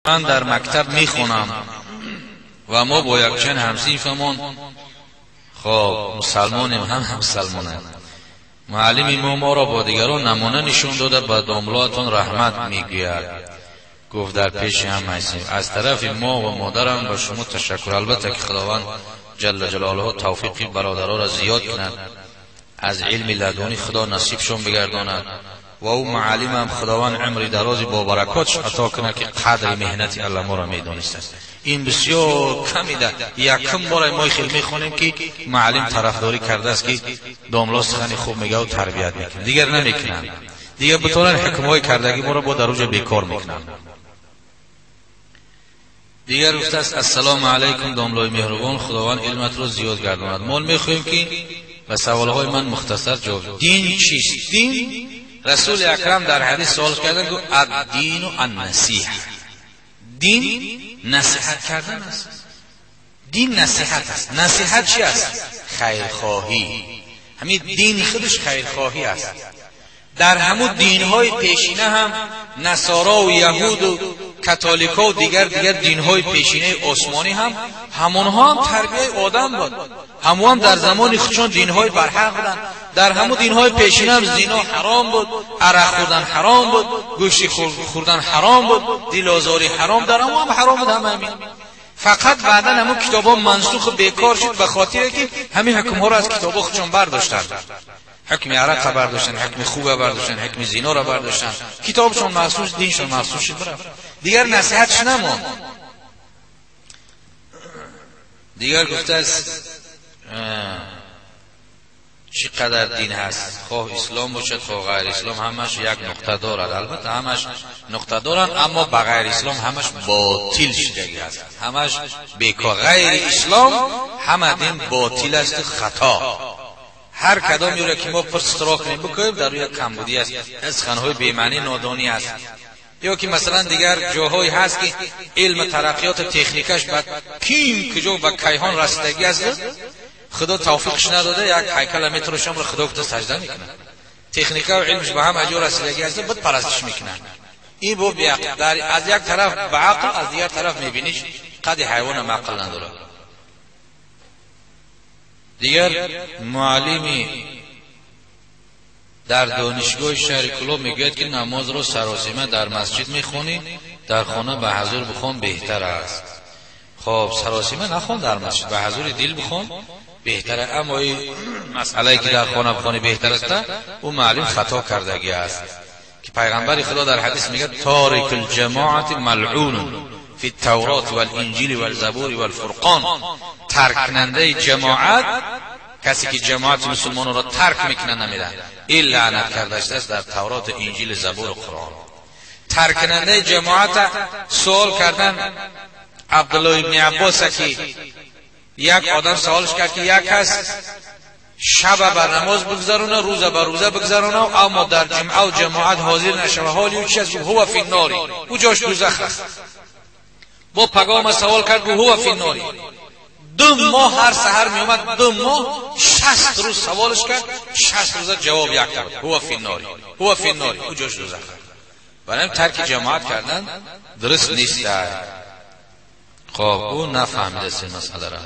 من در مکتب میخونم و ما با یک چند همصنفمان خب مسلمانیم، هم مسلمانند. معلم ما را با دیگران نمونه نشون داده، به داملاتون رحمت میگوید. گفت در پیش هم هستیم. از طرف ما و مادرم به شما تشکر. البته که خداوند جل جلاله توفیق برادرها را زیاد کند، از علم لدنی خدا نصیبشون بگرداند و او معلم هم خداوند عمری درازی با برکاتش عطا کنه که قدر مهنت علما را میدانست. این بسیار کمیده. یکم بار ما خیلی میخوانیم که معلم طرفداری کرده است که داملا سخنی خوب میگه و تربیت میکنه، دیگر نمیکنن. دیگر بتونن حکمهای کردگی ما را با دروج بیکار میکنن. دیگر گفته است السلام علیکم داملای مهربان، خداوند علمت را زیاد گرداند. ما میخواهیم که به سوالهای من مختصر جواب. دین چیست؟ دین رسول اکرم در حدیث سوال کردن، گفت الدین و النصیحه. دین نصیحت کردن است. دین نصیحت است. نصیحت چی است؟ خیرخواهی. همین دین خودش خیرخواهی است. در همون دینهای پیشینه هم نصارا و یهود و کاتولیکا و دیگر دینهای پیشینه عثمانی هم همونها هم تربیه آدم بود. همون هم در زمان خودشون دینهای برحق بودن. در همون دینهای پیشینه هم زنا حرام بود، عرق خوردن حرام بود، گوشت خوردن حرام بود، دلازاری حرام، در همون هم حرام بود. همین فقط بعدا همون کتابا منسوخ و بیکار شد به خاطر که همین حکم‌ها رو از کتابا خودشون برداشتن. حکم عرق برداشتن، حکم خوب برداشتن، حکم زنا را برداشتن. کتابشون محسوس، دینشون محسوس شد، برفت. دیگر نصیحتش نماند. دیگر گفته است چقدر دین هست، خواه اسلام باشد خواه غیر اسلام، همش یک نقطه دارد. البته همش نقطه دارند، اما به غیر اسلام همش باطل شدگی هست، همش بیکار. غیر اسلام همه دین باطل است، خطا. هر کدامی را که ما پرسترا کنیم بکنیم در روی کمبودی است، از سخنهای بی‌معنی نادانی است. یا که مثلا دیگر جاهایی هست که علم ترقیات تکنیکش به کیم کجا به کیهان رسیدگی است، خدا توفیقش نداده، یک هیکل میتراشم را خدا گفته سجده میکنه. تکنیکا و علمش به هم جا رسیدگی است، بت پرستش میکنن. این بو در از یک طرف به عقل، از دیگر طرف میبینیش قد حیوان عقل نداره. دیگر معلمی در دانشگاه شهر کلوب میگوید که نماز را سراسیمه در مسجد میخونی، در خانه به حضور بخوان بهتر است. خب سراسیمه نخوان در مسجد، به حضور دل بخوان بهتره. اما این مسئله که در خانه بخوانی بهتر است، او معلم خطا کردگی است که پیغمبر خدا در حدیث میگه تارک الجماعت ملعون فی التورات والانجیل والزبور والفرقان. ترک کننده جماعت، کسی که جماعت مسلمانان را ترک میکنه نمیده، این لعنت کرده است در تورات، انجیل، زبور و قرآن. ترک کننده جماعت سوال کردن عبدالله ابن عباس که یک آدم سوالش کرد که یک کس شب بر نماز بگذرونه، روز بر روزه بگذرونه، اما در جمعه و جماعت حاضر نشوه، حالی او چی است؟ هو فی النار، او جاش دوزخ است. با پگام سوال کرد، هو فی النار. 2 ماه هر سحر می اومد، 2 ماه 60 روز سوالش کرد، 60 روز جواب یک کرد، هو فی النار، هو فی النار، او جاش دوزخ. برای ترک جماعت کردن درست نیست. خب او نفهمیده این مسئله را.